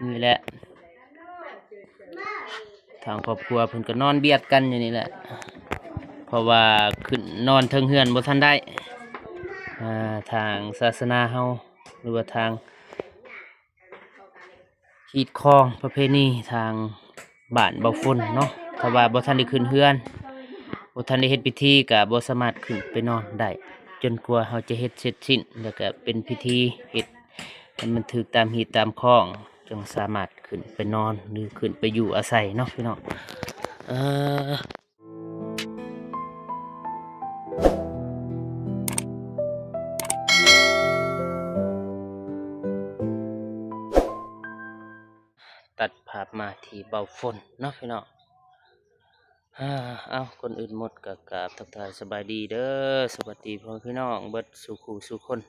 ນີ້ແຫຼະ ທາງຄອບຄົວເພິ່ນກໍນອນບຽດກັນຢູ່ນີ້ແຫຼະ ເພາະວ່າຂຶ້ນນອນເທິງເຮືອນບໍ່ທັນໄດ້ ອ່າ ທາງສາສະໜາເຮົາ ຫຼືວ່າທາງຮີດຄອງປະເພນີທາງບ້ານເບົາຝົນເນາະ ຖ້າວ່າບໍ່ທັນໄດ້ຂຶ້ນເຮືອນ ບໍ່ທັນໄດ້ເຮັດພິທີ ກໍບໍ່ສາມາດຂຶ້ນໄປນອນໄດ້ ຈົນກວ່າເຮົາຈະເຮັດເສັດສິ້ນ ແລ້ວກໍເປັນພິທີເຮັດ ໃຫ້ມັນຖືກຕາມຮີດຕາມຄອງ ຈຶ່ງສາມາດຂຶ້ນໄປນອນ ຫຼື ຂຶ້ນໄປຢູ່ອາໄສເນາະພີ່ນ້ອງ. ເອີ ຕັດພາບມາທີ່ເບົາຝົນເນາະພີ່ນ້ອງ. ເອົ້າ ກ່ອນອື່ນໝົດກໍກາບທັກທາຍສະບາຍດີເດີ ສະຫວັດດີພໍ່ແມ່ພີ່ນ້ອງເບິດສູ່ຄູ່ສູ່ຄົນ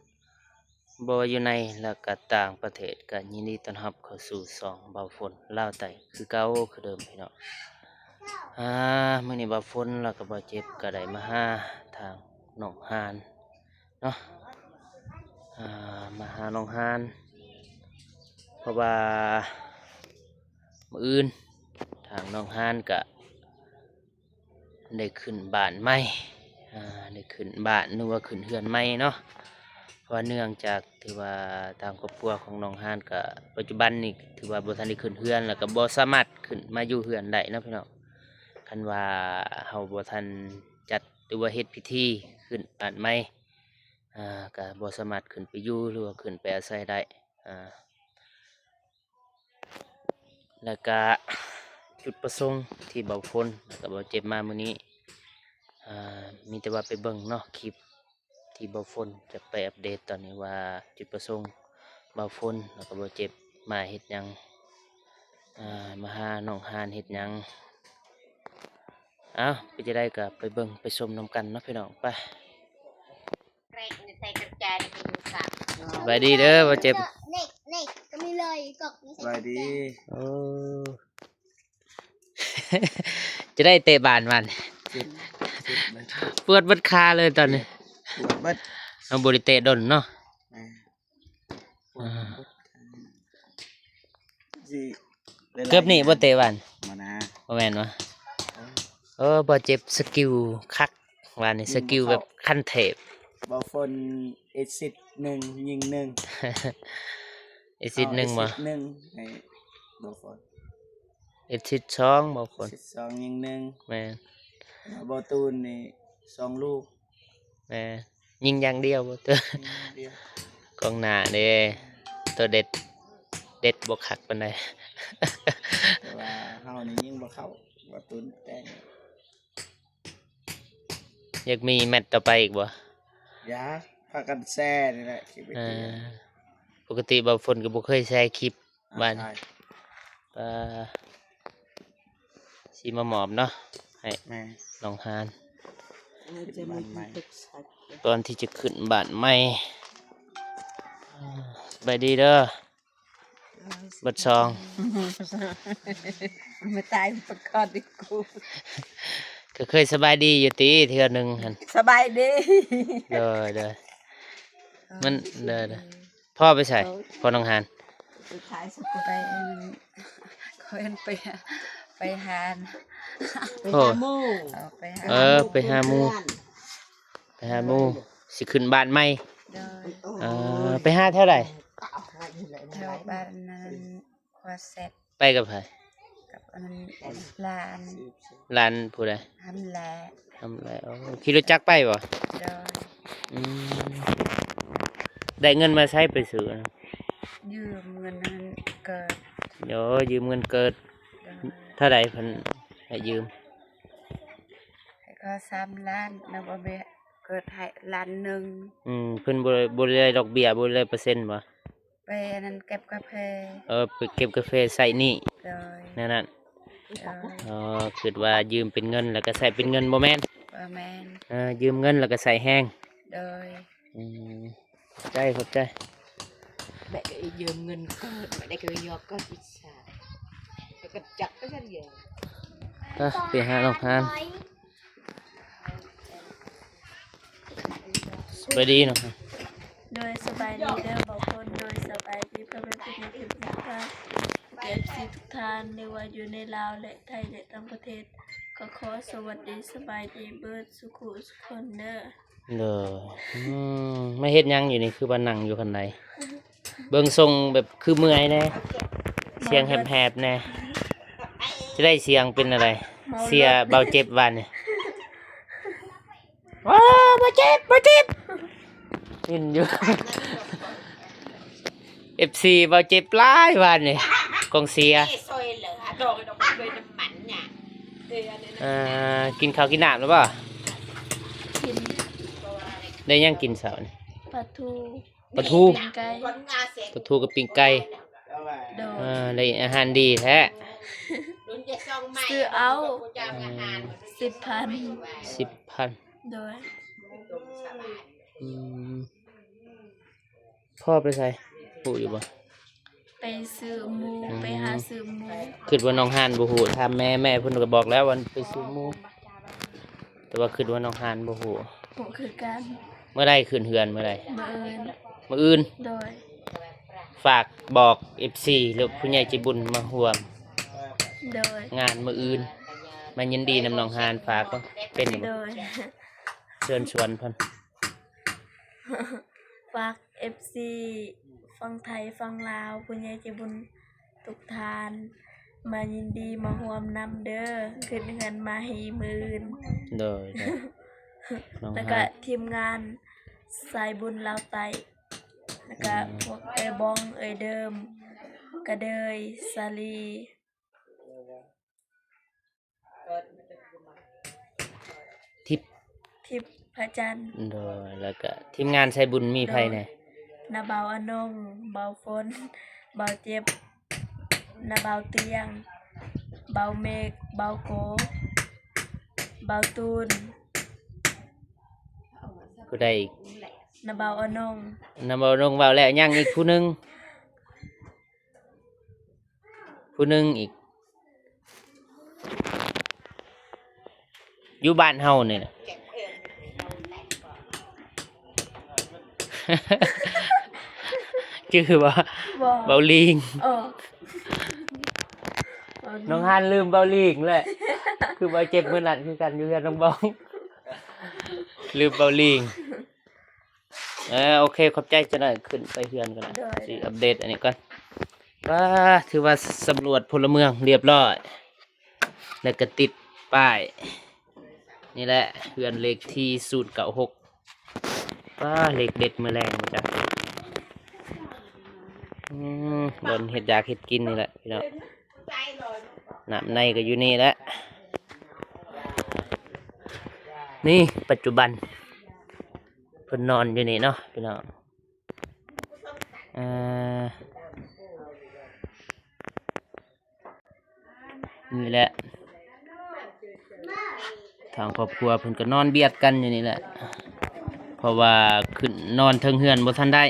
ບໍ່ວ່າຢູ່ໃນ ແລະ ກະຕ່າງປະເທດ ກະຍິນດີຕ້ອນຮັບເຂົ້າສູ່ຊ່ອງເບົາຝົນລາວໃຕ້ຄືເກົ່າຄືເດີມພີ່ນ້ອງ. ອ່າ ມື້ນີ້ເບົາຝົນ ແລະ ກະເບົາເຈັບ ກະໄດ້ມາຫາທາງນ້ອງຮານເນາະ ອ່າ ມາຫານ້ອງຮານ ເພາະວ່າມື້ອື່ນທາງນ້ອງຮານກະ ໄດ້ຂຶ້ນບ້ານໃໝ່ ອ່າ ໄດ້ຂຶ້ນບ້ານ ຫຼືວ່າຂຶ້ນເຮືອນໃໝ່ເນາະ ເພາະວ່າເນື່ອງຈາກທີ່ວ່າທາງຄອບຄົວຂອງນ້ອງຮານກະ ປັດຈຸບັນນີ້ຖືວ່າບໍ່ທັນໄດ້ຂຶ້ນເຮືອນ ແລ້ວກະບໍ່ສາມາດຂຶ້ນມາຢູ່ເຮືອນໄດ້ເນາະພີ່ນ້ອງ. ຄັນວ່າເຮົາບໍ່ທັນຈັດ ຫຼືວ່າເຮັດພິທີຂຶ້ນບ້ານໃໝ່ ອ່າ ກະບໍ່ສາມາດຂຶ້ນໄປຢູ່ ຫຼືວ່າຂຶ້ນໄປອາໄສໄດ້ ອ່າ ແລ້ວກະຈຸດປະສົງທີ່ເບົາຝົນ ແລ້ວກະເບົາເຈັບມາມື້ນີ້ ອ່າ ມີແຕ່ວ່າໄປເບິ່ງເນາະ ຄລິບທີ່ເບົາຝົນຈະໄປອັບເດດຕອນນີ້ວ່າ ຈຸດປະສົງເບົາຝົນ ແລ້ວກະເບົາເຈັບມາເຮັດຫຍັງ ອ່າ ມາຫານ້ອງຮານເຮັດຫຍັງ. ເອົ້າ ເປັນຈັ່ງໃດກະໄປເບິ່ງໄປຊົມນຳກັນເນາະພີ່ນ້ອງ ໄປ. ສະບາຍດີເດີ ບໍ່ເຈັບ. ສະບາຍດີ. ໂອ້ ຈະໄດ້ເຕະບານວັນ ເຈັບ ເຈັບເລີຍ ປວດເບິດຂາເລີຍຕອນນີ້ ປວດເບິດ. ເຮົາບໍ່ໄດ້ເຕະດົນເນາະ. ອ່າ ເກືອບນີ້ບໍ່ເຕະວັນ ບໍ່ນະ ບໍ່ແມ່ນວະ. ເອີ ບໍ່ເຈັບ ສະກິວຄັກ ວານນີ້ສະກິວແບບຂັ້ນເທບ. ເບົາຝົນ ເອັດຊິດໜຶ່ງ ຍິງໜຶ່ງ ເອັດຊິດໜຶ່ງບໍ່ ເອັດຊິດໜຶ່ງໃຫ້ເບົາຝົນ ເອັດຊິດສອງ ເບົາຝົນ ເອັດຊິດສອງ ຍິງໜຶ່ງ. ແມ່ນ ເບົາຕູນນີ້ສອງລູກ. ແມ່ນ ຍິງຢ່າງດຽວບໍ່ ຕົວ ຍິງຢ່າງດຽວ. ກອງໜ້າເດ້ ຕົວເດັດ ເດັດບໍ່ຄັກປານໃດ ແຕ່ວ່າເຮົານີ້ຍິງບໍ່ເຂົ້າ ເບົາຕູນແຕ່ງ. ຢາກມີແມັດຕໍ່ໄປອີກບໍ່? ຢາກ ພາກັນແຊນີ້ແຫຼະ ຄລິບວິດີໂອ. ເອີ ປົກກະຕິເບົາຝົນກໍບໍ່ເຄີຍແຊຄລິບ ບ້ານ ເອີ ຊິມາມອບເນາະ ໃຫ້ ແມ່ນ ນ້ອງຮານ ຕອນທີ່ຈະຂຶ້ນບ້ານໃໝ່. ສະບາຍດີເດີ ເບິດສອງ ມາຕາຍປະກອບດີກູ ກໍເຄີຍສະບາຍດີຢູ່ຕິເທື່ອໜຶ່ງຫັ້ນ. ສະບາຍດີ ໂດຍ ໂດຍ ມັນ ໂດຍ ໂດຍ. ພໍ່ໄປໃສ? ໂອ້ຍ ພໍ່ນ້ອງຮານ ໄປຂາຍສະກຸ ໄປ ເຂົາເອີ້ນໄປ ໄປຫາ ໄປຫາໝູ່ ເອີ ໄປຫາ ເອີ ໄປຫາໝູ່ ເພື່ອນ ໄປຫາໝູ່ ຊິຂຶ້ນບ້ານໃໝ່. ໂດຍ ເອີ ໄປຫາແຖວໃດ? ແຖວບ້ານນັ້ນ ຂົວແຊດ. ໄປກັບໃຜ? ກັບອັນນັ້ນ ຫຼານ ຫຼານຜູ້ໃດ? ຫັ້ນແຫຼະ ຫັ້ນແຫຼະ. ໂອ້ ຂີ່ລົດຈັກໄປບໍ່? ໂດຍ ອືມ ໄດ້ເງິນມາໃສໄປຊື້? ຢືມເງິນຫັ້ນເກີດ. ໂອ້ ຢືມເງິນເກີດ. ໂດຍ ເທົ່າໃດເພິ່ນໃຫ້ຢືມ? ໃຫ້ເຂົາສາມລ້ານ ແລ້ວບໍ່ແມ່ນເກີດໃຫ້ລ້ານໜຶ່ງ. ອືມ ເພິ່ນບໍ່ ບໍ່ໄດ້ດອກເບ້ຍ ບໍ່ໄດ້ເປີເຊັນບໍ່? ໄປອັນນັ້ນເກັບກາເຟ. ເອີ ໄປເກັບກາເຟໃຊ້ໜີ້. ໂດຍ ແນວນັ້ນ. ໂດຍ ອໍ ຄິດວ່າຢືມເປັນເງິນ ແລ້ວກໍໃຊ້ເປັນເງິນ ບໍ່ແມ່ນ? ບໍ່ແມ່ນ. ເອີ ຢືມເງິນ ແລ້ວກໍໃຊ້ແຮງ. ໂດຍ ອືມ ຂອບໃຈ ຂອບໃຈ. ແບກກະຢືມເງິນເກີດ ແບກກະຢອກເກີດອິດສາ ແລ້ວກໍຈັກໄປຊັ້ນດຽວ. ໄປ ໄປຫານ້ອງພານ. ສະບາຍດີເນາະ. ໂດຍ ສະບາຍດີເດີ ບາງຄົນ. ໂດຍ ສະບາຍດີ ພໍ່ແມ່ພີ່ນ້ອງທຸກທ່ານ. ເອັຟຊີທຸກທ່ານ ຫຼືວ່າຢູ່ໃນລາວ ແລະ ໄທ ແລະ ຕ່າງປະເທດ ກໍຂໍສະຫວັດດີສະບາຍດີເບີດສູ່ຄູ່ສູ່ຄົນເດີ. ໂດຍ ອືມ ມາເຮັດຫຍັງຢູ່ນີ້? ຄືວ່ານັ່ງຢູ່ຄັນໄດ? ເບິ່ງຊົງແບບຄືເມື່ອຍແດ່ ສຽງແຫບໆແດ່. ຈະໄດ້ສຽງເປັນອະໄລ? ເສຍເບົາເຈັບວານນີ້. ໂອ້ ບໍ່ເຈັບ ບໍ່ເຈັບ ຍິນຢູ່. ເອັຟຊີເບົາເຈັບຫຼາຍວານນີ້ ກອງເຊຍ. ອ່າ ກິນເຂົ້າກິນນ້ຳແລ້ວບໍ່? ກິນ. ໄດ້ຫຍັງກິນເຊົ້ານີ້? ປາທູ. ປາທູ ປີ້ງໄກ່. ປາທູກັບປີ້ງໄກ່. ໂດຍ. ເອີ ໄດ້ອາຫານດີແທ້. ຊື້ເອົາ. ອືມ. ສິບພັນ. ສິບພັນ. ໂດຍ. ອືມ. ພໍ່ໄປໃສ? ຮູ້ຢູ່ບໍ່? ໄປຊື້ໝູ ອືມ ໄປຫາຊື້ໝູ. ຄິດວ່ານ້ອງຮານບໍ່ຮູ້ ຖາມແມ່ ແມ່ເພິ່ນກໍບອກແລ້ວວ່າໄປຊື້ໝູ ແຕ່ວ່າຄິດວ່ານ້ອງຮານບໍ່ຮູ້. ຮູ້ຄືກັນ. ເມື່ອໃດຂຶ້ນເຮືອນ ເມື່ອໃດ? ມື້ອື່ນ. ມື້ອື່ນ? ໂດຍ. ຝາກບອກເອັຟຊີ ຫຼືຜູ້ໃຫຍ່ໃຈບຸນມາຮ່ວມ. ໂດຍ. ງານມື້ອື່ນ ມາຍິນດີນຳນ້ອງຮານ ຝາກເບິ່ງ ເປັນຢູ່ບໍ່? ໂດຍ. ເຊີນຊວນເພິ່ນ. ຝາກເອັຟຊີຝັ່ງໄທຝັ່ງລາວ ຜູ້ໃຫຍ່ໃຈບຸນທຸກທ່ານ ມາຍິນດີມາຮ່ວມນຳເດີ ຂຶ້ນເຮືອນໃໝ່ມື້ອື່ນ. ໂດຍ ໂດຍ. ແລ້ວກະທີມງານສາຍບຸນລາວໃຕ້ ແລ້ວກະ ອືມ ພວກເອື້ອຍບອງ ເອື້ອຍເດີມ ກະເດີຍ ສາລີ ທິບ ທິບພະຈັນ. ໂດຍ. ແລ້ວກະທີມງານສາຍບຸນມີໃຜແດ່? ໂດຍ. ນ້າບ່າວອານົງ, ບ່າວຝົນ, ບ່າວເຈັບ, ນ້າບ່າວຕຽງ, ບ່າວເມກ, ບ່າວໂກ, ບ່າວຕູນ. ຜູ້ໃດອີກ? ນ້າບ່າວອານົງ. ນ້າບ່າວອານົງເວົ້າແລ້ວ ຍັງອີກຜູ້ໜຶ່ງ. ຜູ້ໜຶ່ງອີກ ຢູ່ບ້ານເຮົານີ້ນະ ຈື່ບໍ່? ບໍ່. ເບົາລີງ. ເອີ ນ້ອງຮານລືມເບົາລີງແຫຼະ ຄືວ່າເຈັບມື້ນັ້ນຄືກັນ ຢູ່ເຮືອນນ້ອງບອງ ລືມເບົາລີງ. ເອີ ໂອເຄ ຂອບໃຈ. ຈັກໜ້ອຍຂຶ້ນໄປເຮືອນກ່ອນນະ. ໂດຍ. ຊິອັບເດດອັນນີ້ກ່ອນ. ວ້າ ຖືວ່າສຳຫຼວດພົນລະເມືອງລຽບລ້ອຍ ແລ້ວກໍຕິດປ້າຍ. ນີ້ແຫຼະເຮືອນເລກທີສູນເກົ້າຫົກ. ວ້າ ເລກເດັດມື້ແລງ ບໍ່ຈັກ. ອືມ ບ່ອນເຮັດຢາກເຮັດກິນນີ້ແຫຼະ ພີ່ນ້ອງ. ນ້ຳໃນກໍຢູ່ນີ້ແຫຼະ. ນີ້ປັດຈຸບັນເພິ່ນນອນຢູ່ນີ້ເນາະ ພີ່ນ້ອງ. ເອີ ນີ້ແຫຼະ ທາງຄອບຄົວເພິ່ນກໍນອນບຽດກັນຢູ່ນີ້ແຫຼະ ເພາະວ່າຂຶ້ນນອນເທິງເຮືອນບໍ່ທັນໄດ້.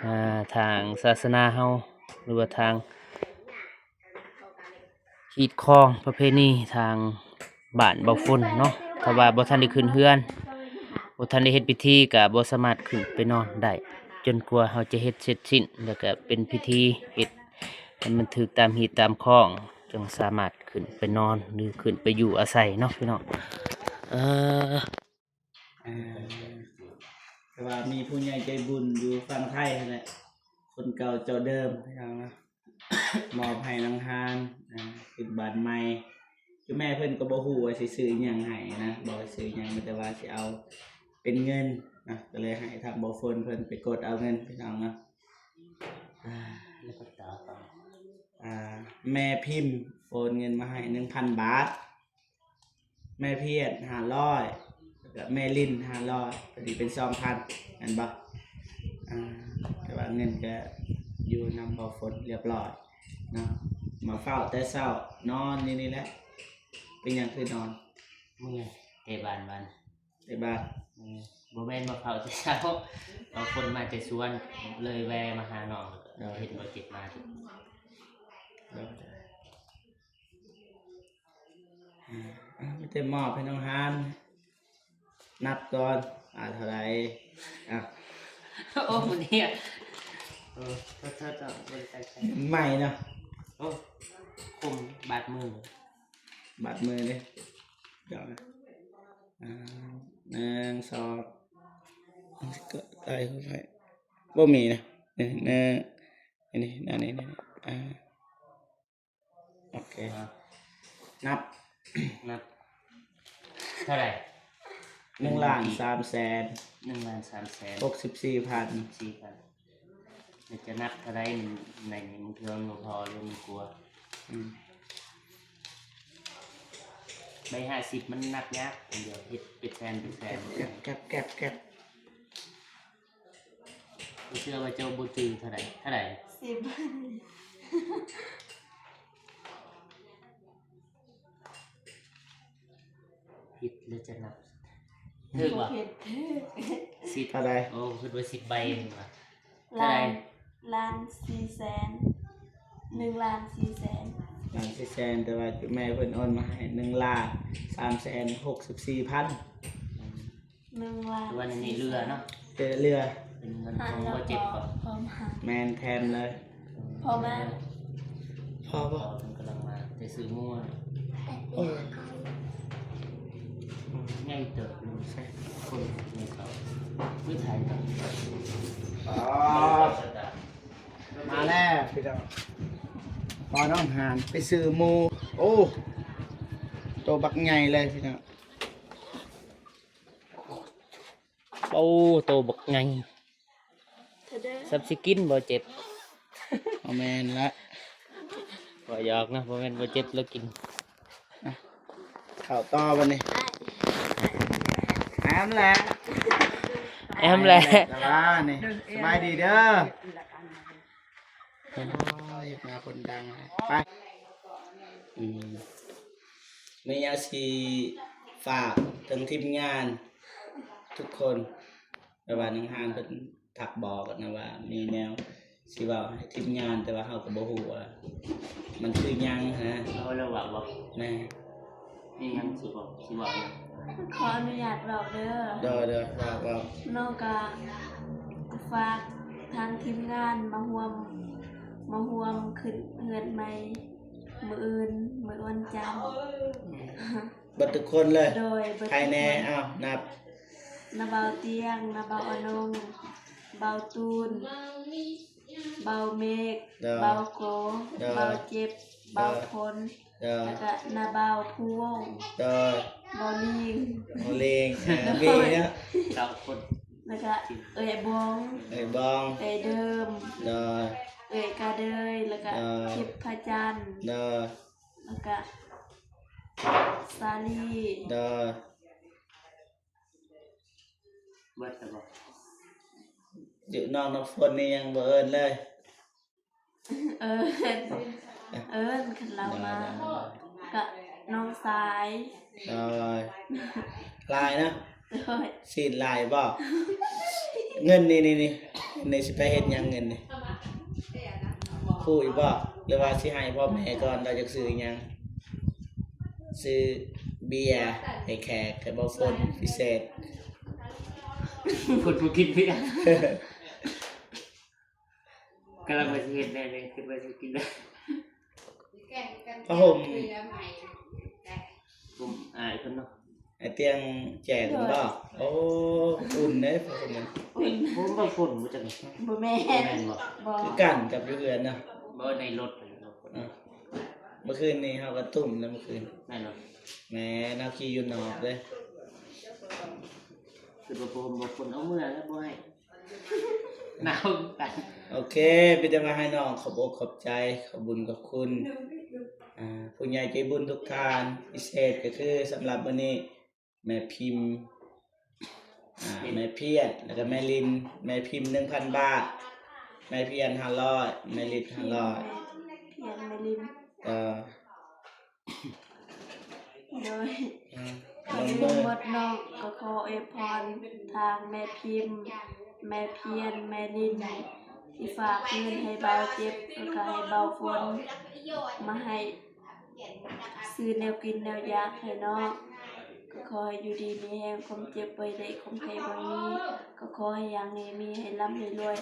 ອ່າ ທາງສາສະໜາເຮົາ ຫຼືວ່າທາງ ຮີດຄອງປະເພນີທາງບ້ານເບົາຝົນເນາະ ຖ້າວ່າບໍ່ທັນໄດ້ຂຶ້ນເຮືອນ ບໍ່ທັນໄດ້ເຮັດພິທີ ກະບໍ່ສາມາດຂຶ້ນໄປນອນໄດ້ ຈົນກວ່າເຮົາຈະເຮັດເສັດສິ້ນ ແລ້ວກະເປັນພິທີເຮັດໃຫ້ມັນຖືກຕາມຮີດຕາມຄອງ ຈຶ່ງສາມາດຂຶ້ນໄປນອນ ຫຼື ຂຶ້ນໄປຢູ່ອາໄສເນາະ ພີ່ນ້ອງ. ເອີ ອ່າ ແຕ່ວ່າມີຜູ້ໃຫຍ່ໃຈບຸນຢູ່ຝັ່ງໄທຫັ້ນແຫຼະ ຄົນເກົ່າເຈົ້າເດີມ ພີ່ນ້ອງເນາະ ມອບໃຫ້ນາງຮານ ອ່າ ຂຶ້ນບ້ານໃໝ່. ຄືແມ່ເພິ່ນກໍບໍ່ຮູ້ວ່າຊິຊື້ອີ່ຫຍັງໃຫ້ນະ ບອກໃຫ້ຊື້ອີ່ຫຍັງ ມີແຕ່ວ່າຊິເອົາເປັນເງິນນະ ກໍເລີຍໃຫ້ທາງບໍ່ຝົນເພິ່ນໄປກົດເອົາເງິນ ພີ່ນ້ອງເນາະ. ອ່າ ແມ່ພິມໂອນເງິນມາໃຫ້ໜຶ່ງພັນບາດ. ແມ່ພຽນຫ້າຮ້ອຍ ແລ້ວກະແມ່ລິນຫ້າຮ້ອຍ ຕົວນີ້ເປັນສອງພັນ ແມ່ນບໍ່? ອ່າ ແຕ່ວ່າເງິນກະຢູ່ນຳບໍ່ຝົນລຽບລ້ອຍເນາະ. ມາເຝົ້າແຕ່ເຊົ້າ ນອນຢູ່ນີ້ແຫຼະ. ເປັນຫຍັງຄືນອນ? ເມື່ອຍ ເຕະບານ ບານ ເຕະບານ. ເອີ ບໍ່ແມ່ນມາເຝົ້າແຕ່ເຊົ້າ ບາງຄົນມາແຕ່ສວນ ເລີຍແວ່ມາຫານ້ອງ ເຫັນບໍ່ເຈັບມາ. ໂດຍ. ອ່າ ມີແຕ່ມອບໃຫ້ນ້ອງຮານ ນັບກ່ອນ ອ່າ ເທົ່າໃດ? ອ່າ ໂອ້ ມື້ນີ້ ເອີ ໂທດໆ ບໍ່ໄດ້ຕັ້ງໃຈ. ໃໝ່ເນາະ ໂອ້ ຄົມບາດມື ບາດມືເດ້. ດຽວນະ ອ່າ ໜຶ່ງ ສອງ ກໍໄດ້ ບໍ່ມີນະ ນີ້ ນີ້ ນີ້ ນີ້ ອ່າ ໂອເຄ ນັບ ນັບ ເທົ່າໃດ? ໜຶ່ງລ້ານສາມແສນ ໜຶ່ງລ້ານສາມແສນ ຫົກສິບສີ່ພັນ ຫົກສິບສີ່ພັນ. ແລ້ວຈະນັບເທົ່າໃດໃນນີ້? ບາງເທື່ອມັນບໍ່ພໍຫຼືມັນກວ່າ ອືມ ໃບຫ້າສິບມັນນັບຍາກ ດຽວເຮັດເປັນແສນ ເປັນແສນ ແກັບ ແກັບ ແກັບ ແກັບ. ບໍ່ເຊື່ອວ່າເຈົ້າບໍ່ຈື່ເທົ່າໃດ ເທົ່າໃດ? ສິບ ຜິດແລ້ວຈະນັບ ຖືກບໍ່? ຜິດ ສິບ ເທົ່າໃດ? ໂອ້ ຄິດວ່າສິບໃບ ເຫັນບໍ່? ລ້ານ ລ້ານສີ່ແສນ ໜຶ່ງລ້ານສີ່ແສນ ລ້ານສີ່ແສນ ແຕ່ວ່າແມ່ເພິ່ນໂອນມາໃຫ້ໜຶ່ງລ້ານສາມແສນຫົກສິບສີ່ພັນ. ອືມ ໜຶ່ງລ້ານ ແຕ່ວ່າໃນນີ້ເຫຼືອເນາະ ເຫຼືອ ເຫຼືອ ເປັນເງິນຂອງບໍ່ເຈັບບໍ່? ແມ່ນ ແຖມເລີຍ ພໍມາ ພໍບໍ່? ເພິ່ນກຳລັງມາ ແຕ່ຊື້ໝູ ໂອ້ ໃຫຍ່ເຕີບ ໃສ່ຄົນໃຫຍ່ເຕີບ ຄືໄທ ອໍ ມາແລ້ວພີ່ນ້ອງ ພໍນ້ອງຫານໄປຊື້ໝູ ໂອ້ ໂຕບັກໃຫຍ່ເລີຍພີ່ນ້ອງ. ໂອ້ ໂຕບັກໃຫຍ່ ສຳຊິກິນບໍ່ເຈັບ ບໍ່ແມ່ນລະ ບໍ່ຫຍອກນະ ບໍ່ແມ່ນບໍ່ເຈັບແລ້ວກິນ ເຂົ້າຕໍ່ບັດນີ້ ແອມແຫຼະ ແອມແຫຼະ ແອມແຫຼະ ສະບາຍດີເດີ. ໂອ້ຍ ເຮັດມາຄົນດັງ ໄປ ອືມ ມີຫຍັງຊິຝາກເຖິງທີມງານທຸກຄົນ ແບບວ່ານ້ອງຮານເພິ່ນທັກບອກນະວ່າມີແນວຊິເວົ້າໃຫ້ທີມງານ ແຕ່ວ່າເຮົາກໍບໍ່ຮູ້ວ່າມັນຄືຫຍັງຫັ້ນນະ ເອົາແລ້ວເວົ້າບໍ່? ແມ່ນ. ມີຫຍັງຊິບອກ ຊິເວົ້າຫຍັງ? ຂໍອະນຸຍາດເວົ້າເດີ. ໂດຍ ໂດຍ ເວົ້າ ເວົ້າ. ນ້ອງກະຝາກທາງທີມງານມາຮ່ວມ ມາຮ່ວມຂຶ້ນເຮືອນໃໝ່ມື້ອື່ນ ມື້ວັນຈັນ. ເບິດທຸກຄົນເລີຍ. ໂດຍ ເບິດທຸກຄົນ. ໃຜແດ່? ເອົ້າ ນັບ. ນ້າບ່າວຕຽງ ນ້າບ່າວອານົງ ບ່າວຕູນ ບ່າວເມກ ໂດຍ ບ່າວໂກ ໂດຍ ບ່າວເຈັບ ໂດຍ ບ່າວພົນ ໂດຍ ແລ້ວກະນ້າບ່າວພູວົງ ໂດຍ ບ່າວລີງ ບ່າວລີງ ເອີ ມີເນາະ ສາມຄົນ ແລ້ວກະເອື້ອຍບອງ ເອື້ອຍບອງ ເອື້ອຍເດີມ ໂດຍ ເອື້ອຍກາເດີຍ ແລ້ວກະ ໂດຍ ທິບພະຈັນ ໂດຍ ແລ້ວກະສາລີ ໂດຍ. ເບິດແລ້ວບໍ່? ຢູ່ນ້ອງນ້ຳຝົນນີ້ຍັງບໍ່ເອີ້ນເລີຍ. ເອີ້ນ ເອີ້ນ ຄັນລາວມາ ໂດຍ ກະນ້ອງຊາຍ. ໂດຍ ຫຼາຍເນາະ. ໂດຍ ຊີ້ນຫຼາຍບໍ່? ເງິນນີ້ ນີ້ ນີ້ ນີ້ຊິໄປເຮັດຫຍັງເງິນນີ້? ຮູ້ຢູ່ບໍ່? ຫຼືວ່າຊິໃຫ້ພໍ່ແມ່ກ່ອນ ລາວຢາກຊື້ຫຍັງ? ຊື້ເບຍໃຫ້ແຂກ ໃຫ້ບ່າວຝົນພິເສດ. ຄົນບໍ່ກິນເບຍ ກຳລັງວ່າຊິເຮັດແນວໃດ ຄິດວ່າຊິກິນໄດ້. ຜ້າຫົ່ມ ຜົມອາຍເພິ່ນເນາະ. ໄອ້ຕຽງແຈກເພິ່ນບໍ່? ໂອ້ ອຸ່ນເດ້ ຜ້າຫົ່ມມັນ. ອຸ້ນ ຜົມວ່າຝົນບໍ່ຈັກ. ບໍ່ແມ່ນ ບໍ່ແມ່ນບໍ່? ບໍ່ ຄືກັນກັບຢູ່ເຮືອນນະ. ບໍ່ ໃນລົດ ໃນລົດ. ເອີ ເມື່ອຄືນນີ້ເຮົາກໍຕຸ້ມນະ ເມື່ອຄືນ. ແມ່ນບໍ່? ແມ່ນ ເຮົາຂີ່ຢູ່ນອກເດ້. ຄືວ່າຜົມບໍ່ຝົນ ເອົາເມືອແລ້ວ ບໍ່ໃຫ້. ໜາວກັນ. ໂອເຄ ມີແຕ່ວ່າໃຫ້ນ້ອງຂອບອົກຂອບໃຈ ຂອບບຸນຂອບຄຸນ ອ່າ ຜູ້ໃຫຍ່ໃຈບຸນທຸກທ່ານ ພິເສດກໍຄືສຳລັບມື້ນີ້ ແມ່ພິມ ອ່າ ແມ່ພຽນ ແລ້ວກໍແມ່ລິນ. ແມ່ພິມໜຶ່ງພັນບາດ ແມ່ພຽນຫ້າຮ້ອຍ ແມ່ລິນຫ້າຮ້ອຍ. ແມ່ພຽນ ແມ່ລິນ ເອີ ໂດຍ ອືມ ຂອບຄຸນໝົດເນາະ. ກໍຂໍອວຍພອນທາງແມ່ພິມ ແມ່ພຽນ ແມ່ລິນ ທີ່ຝາກເງິນໃຫ້ບ່າວເຈັບ ແລ້ວກໍໃຫ້ບ່າວຝົນ ມາໃຫ້ຊື້ແນວກິນແນວຢາກໃຫ້ນ້ອງ. ກໍຂໍໃຫ້ຢູ່ດີມີແຮງ ຄວາມເຈັບບໍ່ໃຫ້ໄດ້ ຄວາມໄຂ້ບໍ່ມີ. ກໍຂໍໃຫ້ຮັ່ງໃຫ້ມີ ໃຫ້ລ່ຳໃຫ້ລວຍ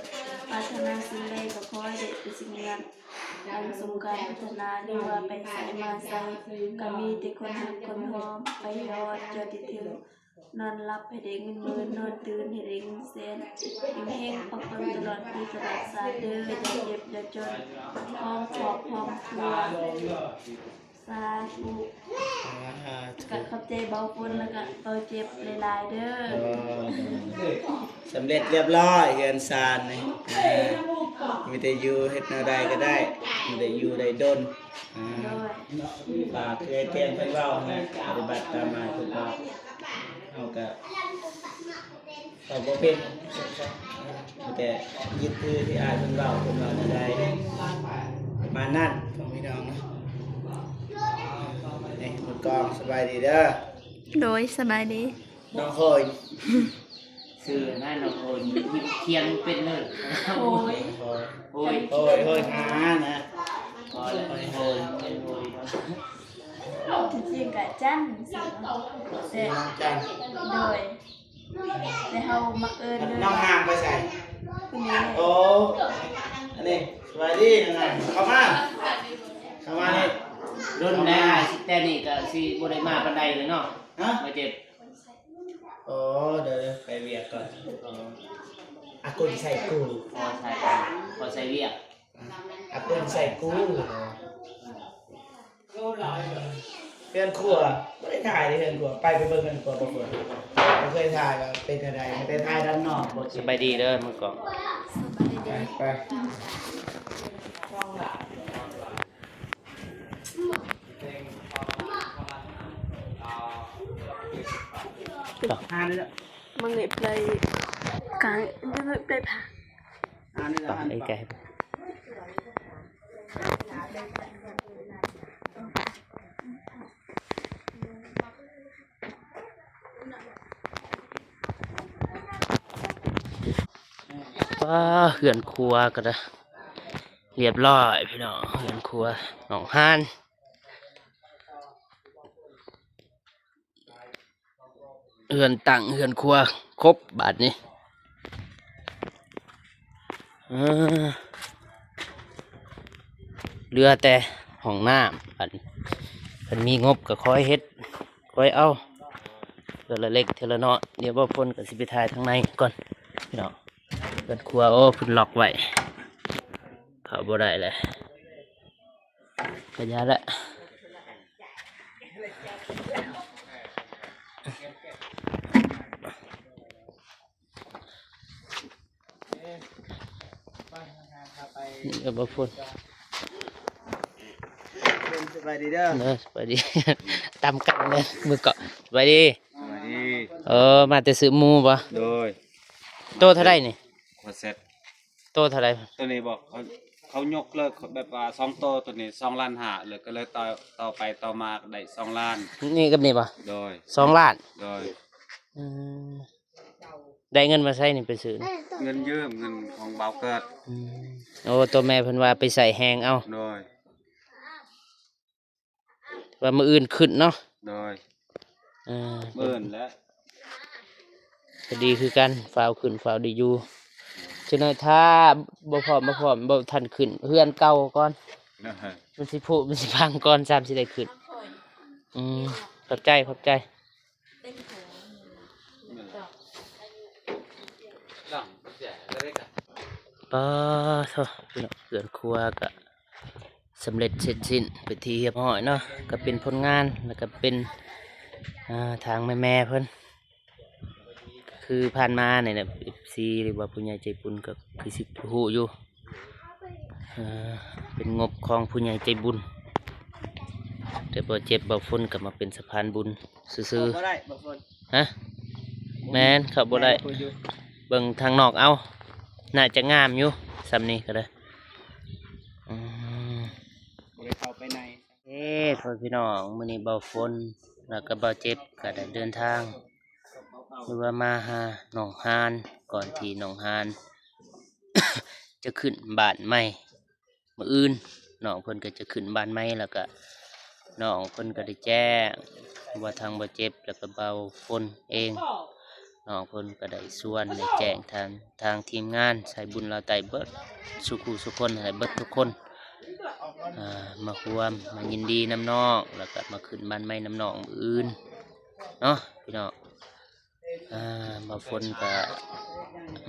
ປາດຖະໜາສິ່ງໃດກໍຂໍໃຫ້ໄດ້ເປັນສິ່ງນັ້ນ. ອັນສົມການປາດຖະໜາ ຫຼືວ່າໄປໃສມາໃສ ກໍມີແຕ່ຄົນຮັກຄົນຫອມ ໄປຮອດຈອດທີ່ເຖິງ ນອນຫຼັບໃຫ້ໄດ້ເງິນໝື່ນ ນອນຕື່ນໃຫ້ໄດ້ເງິນແສນ ເຮັງໆ ປັງໆ ຕະຫຼອດປີຕະຫຼອດຊາດເດີ ຢ່າເຈັບຢ່າຈົນ ພ້ອມຄອບພ້ອມຄົວ. ສາທຸ. ສາທຸ. ກະຂອບໃຈເບົາຝົນ ແລ້ວກະເບົາເຈັບຫຼາຍໆເດີ. ເອີ ສຳເລັດລຽບລ້ອຍເຮືອນຊານນີ້ ເອີ ມີແຕ່ຢູ່ເຮັດແນວໃດກໍໄດ້ ມີແຕ່ຢູ່ໄດ້ດົນ. ເອີ ໂດຍ ຕາມທີ່ອ້າຍແຈ້ງເພິ່ນເວົ້າຫັ້ນແຫຼະ ປະຕິບັດຕາມອ້າຍເພິ່ນເວົ້າ ເຮົາກະ ເຂົາບໍ່ເປັນ ມີແຕ່ຍຶດຖືທີ່ອ້າຍເພິ່ນເວົ້າ ເພິ່ນເວົ້າແນວໃດ ປະມານນັ້ນ ພໍ່ແມ່ພີ່ນ້ອງເນາະ. ນີ້ ມື້ກອງ ສະບາຍດີເດີ. ໂດຍ ສະບາຍດີ ນ້ອງໂຫຍ. ຊື່ນາງນ້ອງໂຫຍ ຄຽງເປັນເລີຍ ໂຫຍ ໂຫຍ ໂຫຍ ໂຫຍຫານະ ພໍແລ້ວ ໂຫຍ ໂຫຍ ໂຫຍ. ທີ່ຈິງກະຈັນ ຊື່ນ້ອງຈັນ ໂດຍ. ແຕ່ເຮົາມັກເອີ້ນ ນ້ອງນາງໄປໃສ? ໂອ້ ອັນນີ້ ສະບາຍດີນາງ ເຂົ້າມາ ເຂົ້າມານີ້. ດົນແລ້ວ ແຕ່ນີ້ກໍຊິບໍ່ໄດ້ມາປານໃດເລີຍເນາະ. ຮະ? ມາເຈັບ. ໂອ້ ດຽວໆ ໄປວຽກກ່ອນ. ອາກຸນໃສ່ກູ ພໍໃສ່ ພໍໃສ່ວຽກ. ອາກຸນໃສ່ກູ. ເຮືອນຄົວ ບໍ່ໄດ້ຖ່າຍເດ້ເຮືອນຄົວ ໄປ ໄປເບິ່ງເຮືອນຄົວບໍ່ເບິ່ງ ບໍ່ເຄີຍຖ່າຍວ່າເປັນຈັ່ງໃດ ແຕ່ຖ່າຍດ້ານນອກບໍ່. ສະບາຍດີເດີມື້ກອງ ສະບາຍດີ ໄປ ໄປ. ມັນເລັບໄດ້ກາງ ມັນເລັບໄດ້ຜ່າ ອ່ານນີ້ລະ ອ່ານ ເອີ ໄກ ປ້າ ເຮືອນຄົວກໍໄດ້ລຽບລ້ອຍພີ່ນ້ອງ ເຮືອນຄົວ ນ້ອງຮານ. ເຮືອນຕັ້ງເຮືອນຄົວຄົບບາດນີ້ ເອີ ເຫຼືອແຕ່ຫ້ອງນ້ຳບາດນີ້ ຄັນມີງົບກໍຄ່ອຍເຮັດຄ່ອຍເອົາ ເທື່ອລະເລັກເທື່ອລະນ້ອຍ. ດຽວບ່າວຝົນກໍຊິໄປຖ່າຍທາງໃນກ່ອນພີ່ນ້ອງ ເຮືອນຄົວ ໂອ້ ເພິ່ນລັອກໄວ້ ເຂົ້າບໍ່ໄດ້ແຫຼະ. ກະຢ່າລະ ນີ້ກໍບໍ່ພຸ້ນ ສະບາຍດີເດີ ເດີ ສະບາຍດີ ຕຳກັນເດີ ມື້ເກາະ ສະບາຍດີ ສະບາຍດີ ເອີ ມາແຕ່ຊື້ໝູບໍ່? ໂດຍ ໂຕເທົ່າໃດນີ້? ຫົວເຊັດ ໂຕເທົ່າໃດ? ໂຕນີ້ບໍ່ ເຂົາ ເຂົາຍົກເລີກແບບວ່າສອງໂຕ ໂຕນີ້ສອງລ້ານຫ້າ ແລ້ວກໍເລີຍຕໍ່ ຕໍ່ໄປຕໍ່ມາກໍໄດ້ສອງລ້ານ ນີ້ກັບນີ້ບໍ່? ໂດຍ ສອງລ້ານ ໂດຍ ອືມ ໄດ້ເງິນມາໃສນີ້ໄປຊື້ນີ້? ເງິນຢືມ ເງິນຂອງບ່າວເກີດ ອືມ ໂອ້ ໂຕແມ່ເພິ່ນວ່າໄປໃຊ້ແຮງເອົາ ໂດຍ. ວ່າມື້ອື່ນຂຶ້ນເນາະ ໂດຍ ເອີ ມື້ອື່ນແຫຼະ ກໍດີຄືກັນ ຟ້າວຂຶ້ນຟ້າວໄດ້ຢູ່ ຈັກໜ້ອຍຖ້າບໍ່ພ້ອມ ບໍ່ພ້ອມ ບໍ່ທັນຂຶ້ນເຮືອນເກົ່າກ່ອນ ມັນຊິຜຸ ມັນຊິພັງກ່ອນ ຊ້ຳຊິໄດ້ຂຶ້ນ ອືມ ຂອບໃຈ ຂອບໃຈ. ປາໂທ້ ພີ່ນ້ອງ ເຮືອນຄົວກະສຳເລັດເສັດສິ້ນເປັນທີ່ຮຽບຮ້ອຍເນາະ ກະເປັນຜົນງານ ແລ້ວກະເປັນ ອ່າ ທາງແມ່ໆເພິ່ນ ຄືຜ່ານມານີ້ແຫຼະ ເອັບຊີ ຫຼືວ່າຜູ້ໃຫຍ່ໃຈບຸນກະຄືຊິຮູ້ຢູ່ ເອີ ເປັນງົບຂອງຜູ້ໃຫຍ່ໃຈບຸນ ແຕ່ບໍ່ເຈັບບໍ່ຝົນກໍມາເປັນສະພານບຸນຊື່ໆ ເຂົ້າບໍ່ໄດ້ບໍ່ຝົນ ຮະ ແມ່ນ ເຂົ້າບໍ່ໄດ້ ແມ່ນ ເບິ່ງທາງນອກເອົາ ໜ້າຈະງາມຢູ່ ສ່ຳນີ້ກໍໄດ້ ອືມ ບໍ່ໄດ້ເຂົ້າໄປໃນ ເອີ ພໍ່ແມ່ພີ່ນ້ອງ ມື້ນີ້ບ່າວຝົນ ແລ້ວກໍບ່າວເຈັບ ກໍໄດ້ເດີນທາງ ຫຼືວ່າມາຫາໜອງຫານ ກ່ອນທີ່ໜອງຫານຈະຂຶ້ນບ້ານໃໝ່ ມື້ອື່ນນ້ອງເພິ່ນກໍຈະຂຶ້ນບ້ານໃໝ່ ແລ້ວກໍນ້ອງເພິ່ນກໍໄດ້ແຈ້ງວ່າທາງບ່າວເຈັບ ແລ້ວກໍບ່າວຝົນເອງ ນ້ອງເພິ່ນກໍໄດ້ຊວນໄດ້ແຈ້ງທາງ ທາງທີມງານສາຍບຸນລາວໃຕ້ເບິດສູ່ຄູ່ສູ່ຄົນ ໃຫ້ເບິດທຸກຄົນ ອ່າ ມາຮ່ວມ ມາຍິນດີນຳນ້ອງ ແລ້ວກໍມາຂຶ້ນບ້ານໃໝ່ນຳນ້ອງມື້ອື່ນເນາະພີ່ນ້ອງ. ອ່າ ບ່າວຝົນກໍ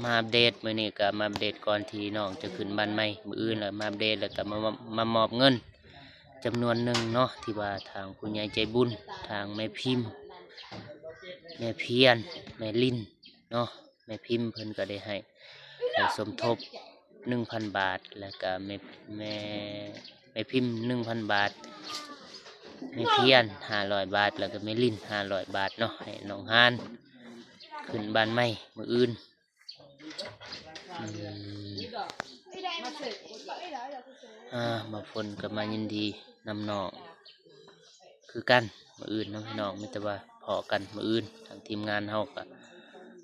ມາອັບເດດ ມື້ນີ້ກໍມາອັບເດດກ່ອນທີ່ນ້ອງຈະຂຶ້ນບ້ານໃໝ່ມື້ອື່ນ ແລ້ວມາອັບເດດ ແລ້ວກໍມາ ມາ ມາມອບເງິນຈຳນວນໜຶ່ງເນາະ ທີ່ວ່າທາງຜູ້ໃຫຍ່ໃຈບຸນ ທາງແມ່ພິມ ແມ່ພຽນ ແມ່ລິນເນາະ. ແມ່ພິມເພິ່ນກໍໄດ້ໃຫ້ ໃຫ້ສົມທົບໜຶ່ງພັນບາດ ແລ້ວກໍແມ່ ແມ່ ແມ່ພິມໜຶ່ງພັນບາດ ແມ່ພຽນຫ້າຮ້ອຍບາດ ແລ້ວກໍແມ່ລິນຫ້າຮ້ອຍບາດເນາະ ໃຫ້ນ້ອງຮານຂຶ້ນບ້ານໃໝ່ມື້ອື່ນ. ອືມ ອ່າ ບ່າວຝົນກໍມາຍິນດີນຳນ້ອງຄືກັນ ມື້ອື່ນເນາະພີ່ນ້ອງ ມີແຕ່ວ່າພໍ້ກັນມື້ອື່ນ. ທາງທີມງານເຮົາກໍ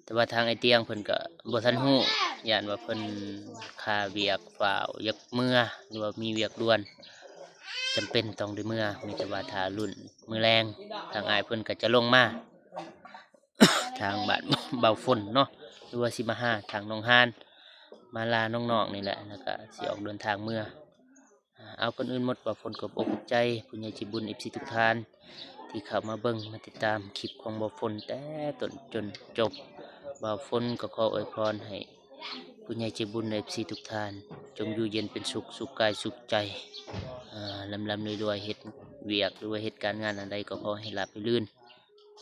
ແຕ່ວ່າທາງອ້າຍຕຽງເພິ່ນກໍບໍ່ທັນຮູ້ ຢ້ານວ່າເພິ່ນຄາວຽກຟ້າວຢາກເມືອ ຫຼືວ່າມີວຽກດ່ວນ ຈຳເປັນຕ້ອງໄດ້ເມືອ ມີແຕ່ວ່າຖ້າລຸ້ນມື້ແລງ ທາງອ້າຍເພິ່ນກໍຈະລົງມາ ທາງບ້ານບ່າວຝົນເນາະ ຫຼືວ່າຊິມາຫາທາງນ້ອງຮານ ມາລານ້ອງໆນີ້ແຫຼະ ແລ້ວກໍຊິອອກເດີນທາງເມືອ. ເອົາ ກ່ອນອື່ນໝົດ ບ່າວຝົນຂອບອົກຂອບໃຈຜູ້ໃຫຍ່ໃຈບຸນ ເອັຟຊີ ທຸກທ່ານ ທີ່ເຂົ້າມາເບິ່ງມາຕິດຕາມຄລິບຂອງບ່າວຝົນແຕ່ຕົ້ນຈົນຈົບ. ບ່າວຝົນກໍຂໍອວຍພອນໃຫ້ຜູ້ໃຫຍ່ໃຈບຸນ ເອັຟຊີ ທຸກທ່ານ ຈົ່ງຢູ່ເຢັນເປັນສຸກ ສຸກກາຍສຸກໃຈ. ອ່າ ລ່ຳໆລວຍໆ ເຮັດວຽກ ຫຼືວ່າເຮັດການງານອັນໃດກໍຂໍໃຫ້ລາບໃຫ້ລື່ນ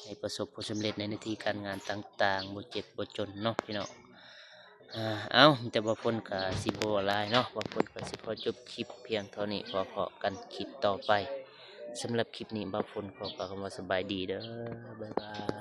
ໃຫ້ປະສົບຜົນສຳເລັດໃນໜ້າທີ່ການງານຕ່າງໆ ບໍ່ເຈັບບໍ່ຈົນເນາະພີ່ນ້ອງ. ອ່າ ເອົາ ມີແຕ່ບ່າວຝົນກໍຊິບໍ່ຫຼາຍເນາະ ບ່າວຝົນກໍຊິຂໍຈົບຄລິບພຽງເທົ່ານີ້ ພໍ້ກັນຄລິບຕໍ່ໄປ. ສຳລັບຄລິບນີ້ ບ່າວຝົນຂໍກ່າວຄຳວ່າສະບາຍດີເດີ ບາຍບາຍ.